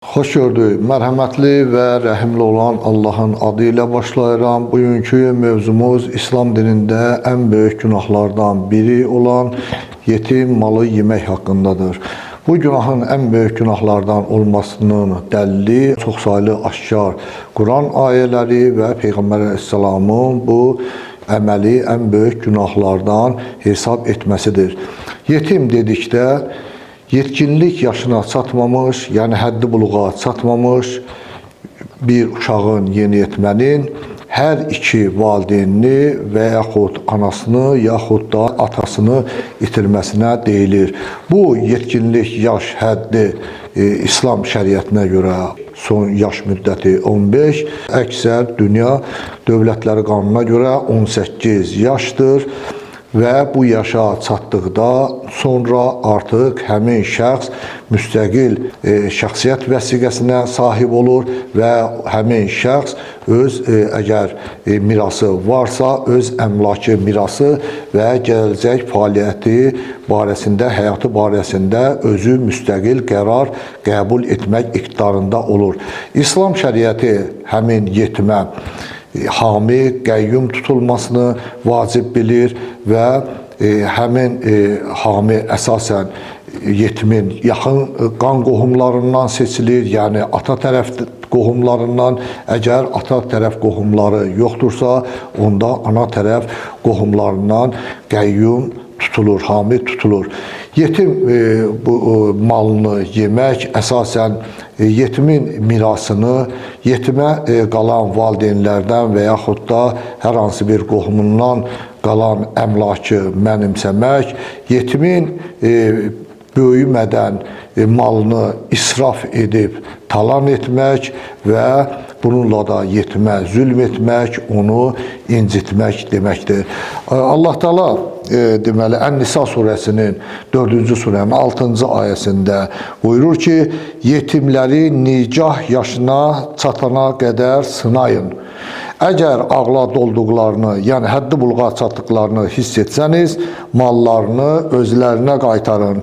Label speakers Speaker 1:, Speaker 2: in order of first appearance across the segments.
Speaker 1: Xoş gördük. Mərhəmətli və rəhimli olan Allahın adı ilə başlayıram. Bugünkü mövzumuz İslam dinində ən böyük günahlardan biri olan yetim malı yemək haqqındadır. Bu günahın ən böyük günahlardan olmasının dəlili çoxsaylı aşkar Quran ayələri və Peyğəmbər əleyhissalamın bu əməli ən böyük günahlardan hesab etməsidir. Yetim dedikdə yetkinlik yaşına çatmamış, yəni həddi buluğa çatmamış bir uşağın, yeniyetmənin hər iki valideynini və yaxud anasını, yaxud da atasını itirməsinə deyilir. Bu yetkinlik yaş həddi İslam şəriətinə görə son yaş müddəti 15, əksər dünya dövlətləri qanununa görə 18 yaşdır. Və bu yaşa çatdıqda sonra artıq həmin şəxs müstəqil şəxsiyyət vəsiqəsinə sahib olur və həmin şəxs öz əgər mirası varsa, öz əmlakı mirası və gələcək fəaliyyəti barəsində, həyatı barəsində özü müstəqil qərar qəbul etmək iqtidarında olur. İslam şəriəti həmin yetimə hami, qəyyum tutulmasını vacib bilir və həmin hami əsasən yetimin yaxın qan qohumlarından seçilir, yəni ata tərəf qohumlarından. Əgər ata tərəf qohumları yoxdursa, onda ana tərəf qohumlarından qəyyum tutulur, hami tutulur. Yetim bu malını yemək əsasən yetimin mirasını yetimə qalan valideynlərdən və yaxud da hər hansı bir qohumundan qalan əmlakı mənimsəmək, yetimin böyümədən malını israf edib talan etmək və bununla da yetimə zülm etmək, onu incitmək deməkdir. Allah Teala deməli Ən-Nisa surəsinin 4-cü surənin 6-cı ayəsində buyurur ki, yetimləri nikah yaşına çatana qədər sınayın. Əgər ağla dolduqlarını, yəni həddi buluğa çatdıqlarını hiss etsəniz, mallarını özlərinə qaytarın.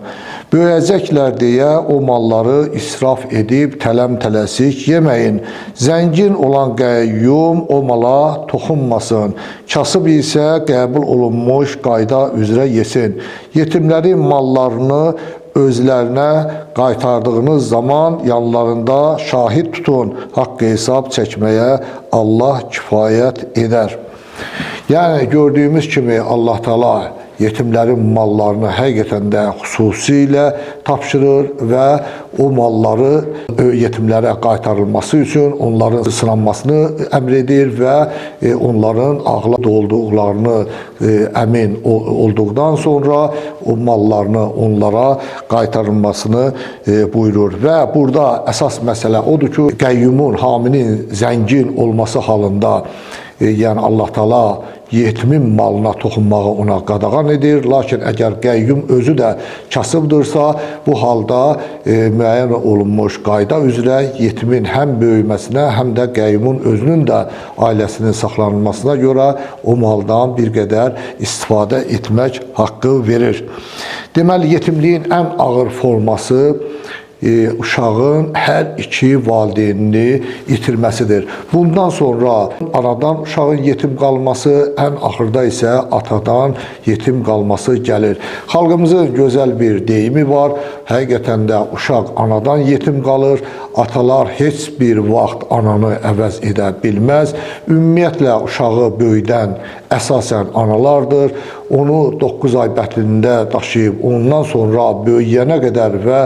Speaker 1: Böyüyəcəklər deyə o malları israf edib tələm-tələsik yeməyin. Zəngin olan qəyyum o mala toxunmasın. Kasıb isə qəbul olunmuş qayda üzrə yesin. Yetimlərin mallarını özlərinə qaytardığınız zaman yanlarında şahid tutun. Haqq hesab çəkməyə Allah kifayət edər. Yəni gördüyümüz kimi Allah Teala yetimlərin mallarını həqiqətən də xüsusilə tapşırır və o malları yetimlərə qaytarılması üçün onların sınanmasını əmr edir və onların ağla dolduqlarını əmin olduqdan sonra o mallarını onlara qaytarılmasını buyurur. Və burada əsas məsələ odur ki, qəyyumun, haminin zəngin olması halında, yəni Allah Teala yetimin malına toxunmağı ona qadağan edir. Lakin əgər qəyyum özü də kasıbdırsa, bu halda müəyyən olunmuş qayda üzrə yetimin həm böyüməsinə, həm də qəyyumun özünün də ailəsinin saxlanılmasına görə o maldan bir qədər istifadə etmək haqqı verir. Deməli, yetimliyin ən ağır forması uşağın hər iki valideynini itirməsidir. Bundan sonra anadan uşağın yetim qalması, ən axırda isə atadan yetim qalması gəlir. Xalqımızın gözəl bir deyimi var. Həqiqətən də uşaq anadan yetim qalır, atalar heç bir vaxt ananı əvəz edə bilməz. Ümumiyyətlə uşağı böyüdən əsasən analardır. Onu 9 ay bətnində daşıyıb, ondan sonra böyüyənə qədər və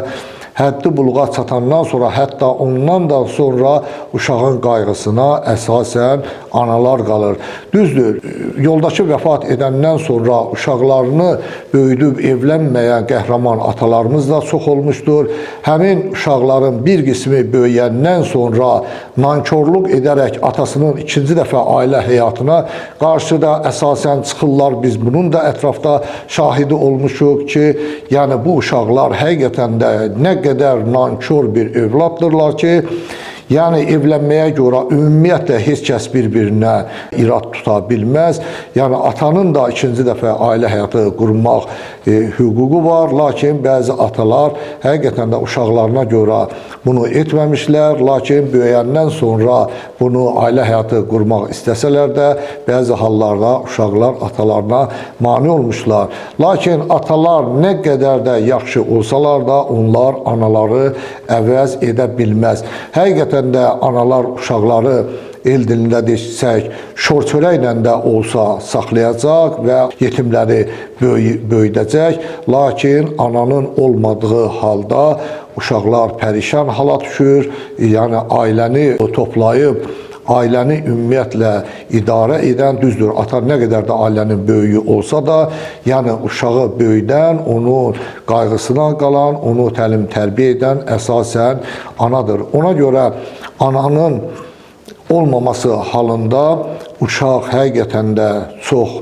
Speaker 1: həddi buluğa çatandan sonra, hətta ondan da sonra uşağın qayğısına əsasən analar qalır. Düzdür, yoldaşı vəfat edəndən sonra uşaqlarını böyüdüb evlənməyən qəhrəman atalarımız da çox olmuşdur. Həmin uşaqların bir qismi böyüyəndən sonra nankorluq edərək atasının ikinci dəfə ailə həyatına qarşı da əsasən çıxırlar. Biz bunun da ətrafda şahidi olmuşuq ki, yəni bu uşaqlar həqiqətən də nə qədər nankor bir övladdırlar ki, Yəni evlənməyə görə ümumiyyətlə heç kəs bir-birinə irad tuta bilməz. Yəni atanın da ikinci dəfə ailə həyatı qurmaq hüququ var, lakin bəzi atalar həqiqətən də uşaqlarına görə bunu etməmişlər, lakin böyüyəndən sonra bunu ailə həyatı qurmaq istəsələr də bəzi hallarda uşaqlar atalarına mane olmuşlar. Lakin atalar nə qədər də yaxşı olsalar da onlar anaları əvəz edə bilməz. Həqiqətən də analar uşaqları el dilində desək, şor çörəklə də olsa saxlayacaq və yetimləri böyüdəcək. Lakin ananın olmadığı halda uşaqlar pərişan hala düşür. Yəni ailəni toplayıb ailəni ümumiyyətlə idarə edən, düzdür, ata nə qədər də ailənin böyüyü olsa da, yəni uşağı böyüdən, onun qayğısına qalan, onu təlim tərbiyə edən əsasən anadır. Ona görə ananın olmaması halında uşaq həqiqətən də çox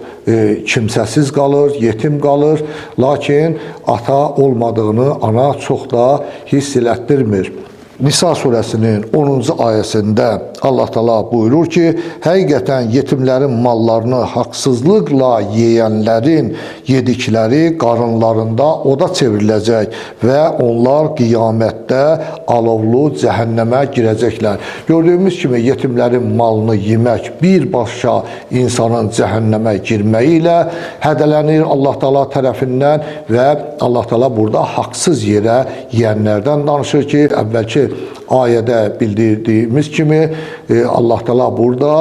Speaker 1: kimsəsiz qalır, yetim qalır. Lakin ata olmadığını ana çox da hiss elətdirmir. Nisa surəsinin 10-cu ayəsində Allah Teala buyurur ki, həqiqətən yetimlərin mallarını haqsızlıqla yeyənlərin yedikləri qarınlarında oda çevriləcək və onlar qiyamətdə alovlu cəhənnəmə girəcəklər. Gördüyümüz kimi yetimlərin malını yemək birbaşa insanın cəhənnəmə girməyi ilə hədələnir Allah Teala tərəfindən və Allah Teala burada haqsız yerə yeyənlərdən danışır ki, əvvəlki ayədə bildirdiyimiz kimi Allah Teala burada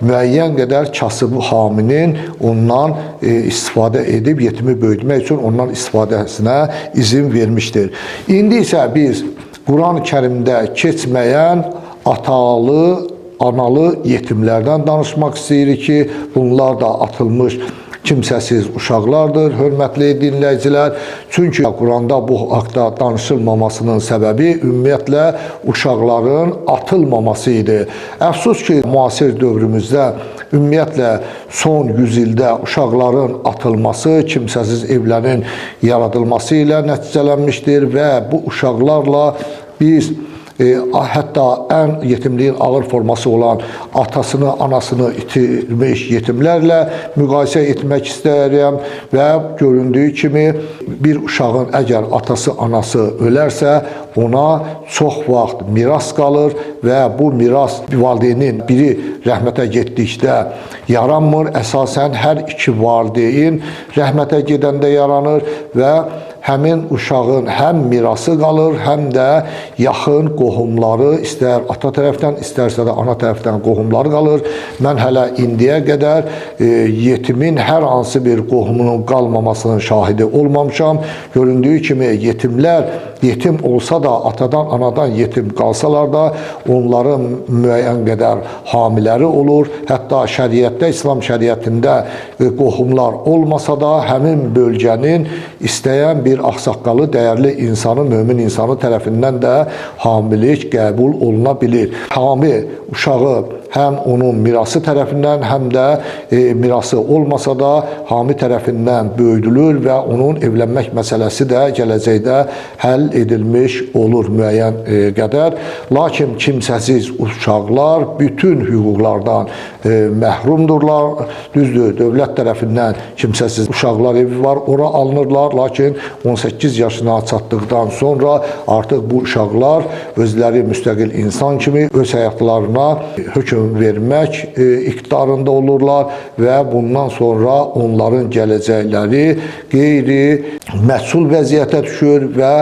Speaker 1: müəyyən qədər kasıb haminin ondan istifadə edib yetimi böyütmək üçün ondan istifadəsinə izin vermişdir. İndi isə biz Quran-ı Kərimdə keçməyən atalı, analı yetimlərdən danışmaq istəyirik ki, bunlar da atılmış kimsəsiz uşaqlardır, hörmətli dinləyicilər. Çünki Quranda bu haqda danışılmamasının səbəbi ümumiyyətlə uşaqların atılmaması idi. Əfsus ki, müasir dövrümüzdə ümumiyyətlə son 100 ildə uşaqların atılması, kimsəsiz evlərin yaradılması ilə nəticələnmişdir və bu uşaqlarla biz hətta ən yetimliyin ağır forması olan atasını, anasını itirmiş yetimlərlə müqayisə etmək istəyirəm və göründüyü kimi bir uşağın əgər atası, anası ölərsə ona çox vaxt miras qalır və bu miras valideynin biri rəhmətə getdikdə yaranmır. Əsasən hər iki valideyn rəhmətə gedəndə yaranır və həmin uşağın həm mirası qalır, həm də yaxın qohumları, istər ata tərəfdən, istərsə də ana tərəfdən qohumları qalır. Mən hələ indiyə qədər yetimin hər hansı bir qohumunun qalmamasının şahidi olmamışam. Göründüyü kimi yetimlər yetim olsa da, atadan, anadan yetim qalsalar da onların müəyyən qədər hamiləri olur. Hətta şəriətdə, İslam şəriətində qohumlar olmasa da həmin bölgənin istəyən bir ağsaqqalı, dəyərli insanı, mömin insanı tərəfindən də hamilik qəbul oluna bilir. Hami uşağı həm onun mirası tərəfindən, həm də mirası olmasa da hami tərəfindən böyüdülür və onun evlənmək məsələsi də gələcəkdə həll edilmiş olur müəyyən qədər. Lakin kimsəsiz uşaqlar bütün hüquqlardan məhrumdurlar. Düzdür, dövlət tərəfindən kimsəsiz uşaqlar evi var, ora alınırlar. Lakin 18 yaşına çatdıqdan sonra artıq bu uşaqlar özləri müstəqil insan kimi öz həyatlarına hökm vermək iqtidarında olurlar və bundan sonra onların gələcəkləri qeyri-məsul vəziyyətə düşür və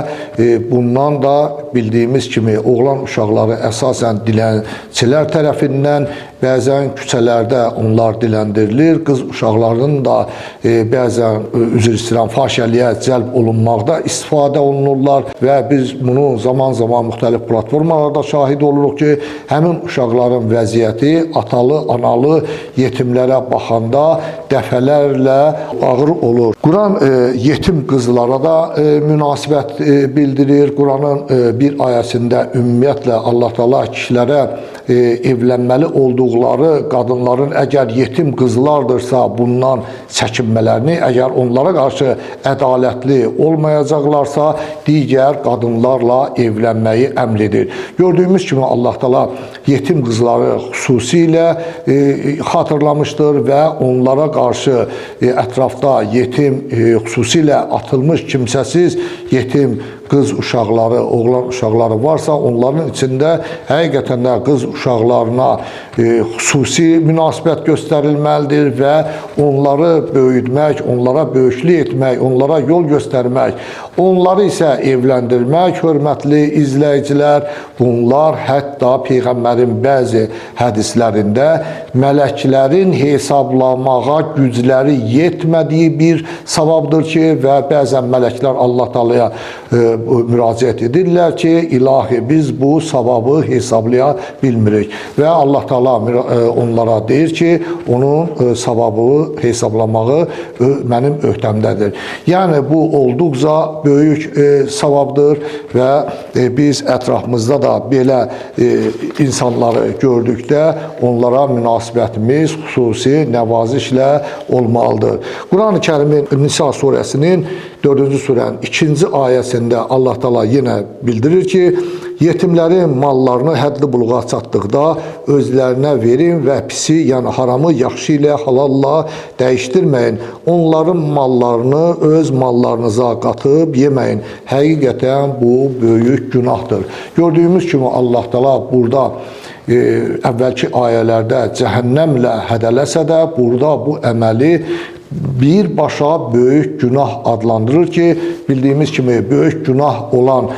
Speaker 1: bundan da bildiyimiz kimi oğlan uşaqları əsasən dilənçilər tərəfindən bəzən küçələrdə onlar diləndirilir. Qız uşaqlarının da bəzən üzr istəyirəm, fahişəliyə cəlb olunmaqda istifadə olunurlar və biz bunu zaman-zaman müxtəlif platformalarda şahid oluruq ki, həmin uşaqların vəziyyəti atalı, analı yetimlərə baxanda dəfələrlə ağır olur. Quran yetim qızlara da münasibət bildirir. Quranın bir ayəsində ümumiyyətlə Allah Teala kişilərə evlənməli olduqları olduqları qadınların əgər yetim qızlardırsa bundan çəkinmələrini, əgər onlara qarşı ədalətli olmayacaqlarsa, digər qadınlarla evlənməyi əmr edir. Gördüyümüz kimi Allah Teala yetim qızları xüsusilə xatırlamışdır və onlara qarşı ətrafda yetim, xüsusilə atılmış kimsəsiz yetim qız uşaqları, oğlan uşaqları varsa, onların içində həqiqətən də qız uşaqlarına xüsusi münasibət göstərilməlidir və onları böyütmək, onlara böyüklük etmək, onlara yol göstərmək, onları isə evləndirmək, hörmətli izləyicilər, bunlar hətta Peyğəmbərin bəzi hədislərində mələklərin hesablamağa gücləri yetmədiyi bir savabdır ki, və bəzən mələklər Allah Taalaya müraciət edirlər ki, ilahi biz bu savabı hesablaya bilmirik və Allah Taala onlara deyir ki, onun savabı hesablamağı mənim öhdəmdədir. Yəni bu olduqca böyük savabdır və biz ətrafımızda da belə insanları gördükdə onlara münasibətimiz xüsusi nəvazişlə olmalıdır. Quran-ı Kərimin Nisa surəsinin 4-cü surənin 2-ci ayəsində Allah Teala yenə bildirir ki, yetimlərin mallarını həddi buluğa çatdıqda özlərinə verin və pisi, yəni haramı yaxşı ilə, halalla dəyişdirməyin. Onların mallarını öz mallarınıza qatıb yeməyin. Həqiqətən bu böyük günahdır. Gördüyümüz kimi Allah Teala burada əvvəlki ayələrdə cəhənnəmlə hədələsə də, burada bu əməli birbaşa böyük günah adlandırır ki, bildiyimiz kimi böyük günah olan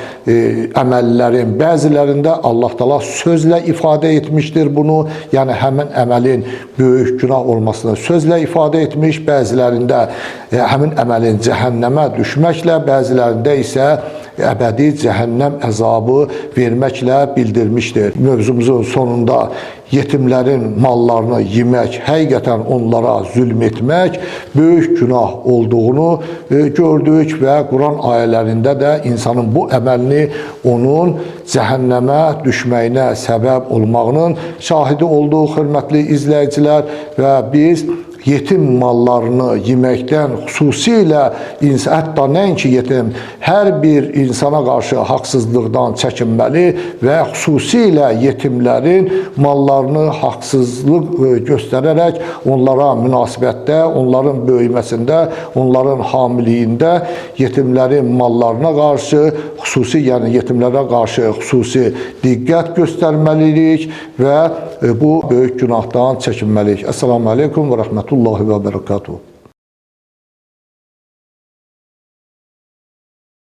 Speaker 1: əməllərin bəzilərində Allah Teala sözlə ifadə etmişdir bunu. Yəni həmin əməlin böyük günah olmasını sözlə ifadə etmiş, bəzilərində həmin əməlin cəhənnəmə düşməklə, bəzilərində isə əbədi cəhənnəm əzabı verməklə bildirmişdir. Mövzumuzun sonunda yetimlərin mallarını yemək, həqiqətən onlara zülm etmək böyük günah olduğunu gördük və Quran ayələrində də insanın bu əməlini onun cəhənnəmə düşməyinə səbəb olmağının şahidi olduq, hörmətli izləyicilər, və biz yetim mallarını yeməkdən xüsusilə hətta nəinki yetim, hər bir insana qarşı haqsızlıqdan çəkinməli və xüsusilə yetimlərin mallarını haqsızlıq göstərərək onlara münasibətdə, onların böyüməsində, onların hamiliyində yetimlərin mallarına qarşı xüsusi, yəni yetimlərə qarşı xüsusi diqqət göstərməliyik və bu böyük günahdan çəkinməliyik. Əssalamu aleykum və rəhmətullahi və bərəkatuhu.